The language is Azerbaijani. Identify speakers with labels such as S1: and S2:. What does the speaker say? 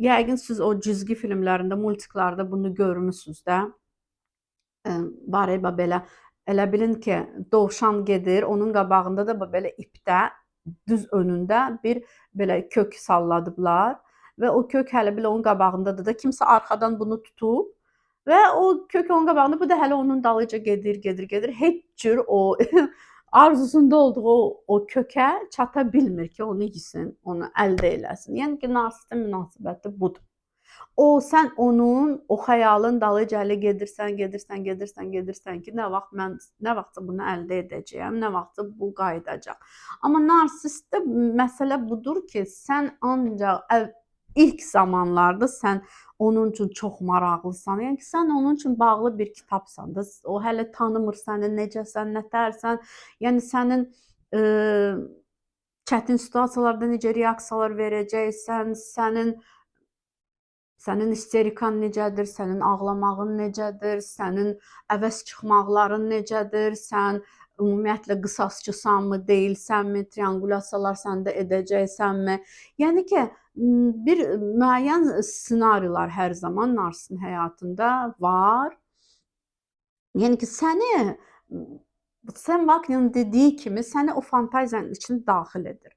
S1: Yəqin siz o cizgi filmlərində, multiklarda bunu görmüsünüz də. Var ya belə, elə bilin ki, dovşan gedir, onun qabağında da belə ipdə düz önündə bir belə kök salladıblar və o kök hələ belə onun qabağındadır da, kimsə arxadan bunu tutub və o kök onun qabağında, bu da hələ onun dalıyca gedir, gedir, gedir. Heç cür o arzusunda olduğu o kökə çata bilmir ki, onu yesin, onu əldə eləsin. Yəni ki, narsistin münasibəti budur. O sən onun o xəyalın dalıyca hələ gedirsən, gedirsən, gedirsən, gedirsən ki, nə vaxt mən nə vaxtsa bunu əldə edəcəyəm, nə vaxtsa bu qayıdacaq. Amma narsistdə məsələ budur ki, sən ancaq ilk zamanlarda sən onun üçün çox maraqlısan. Yəni ki, sən onun üçün bağlı bir kitabsan da. O hələ tanımır səni, necəsən, nətərsən. Yəni sənin çətin situasiyalarda necə reaksiyalar verəcəksən, sənin isterikan necədir, sənin ağlamağın necədir, sənin əvəz çıxmaqların necədir, sən ümumiyyətlə qisasçısanmı, deyilsənmi, triangulyasiyalar səndə edəcəksənmi? Yəni ki, bir müəyyən ssenarilər hər zaman narsistin həyatında var. Yəni ki, səni Sam Vaknin'in dediyi kimi səni o fantaziyanın içinə daxil edir.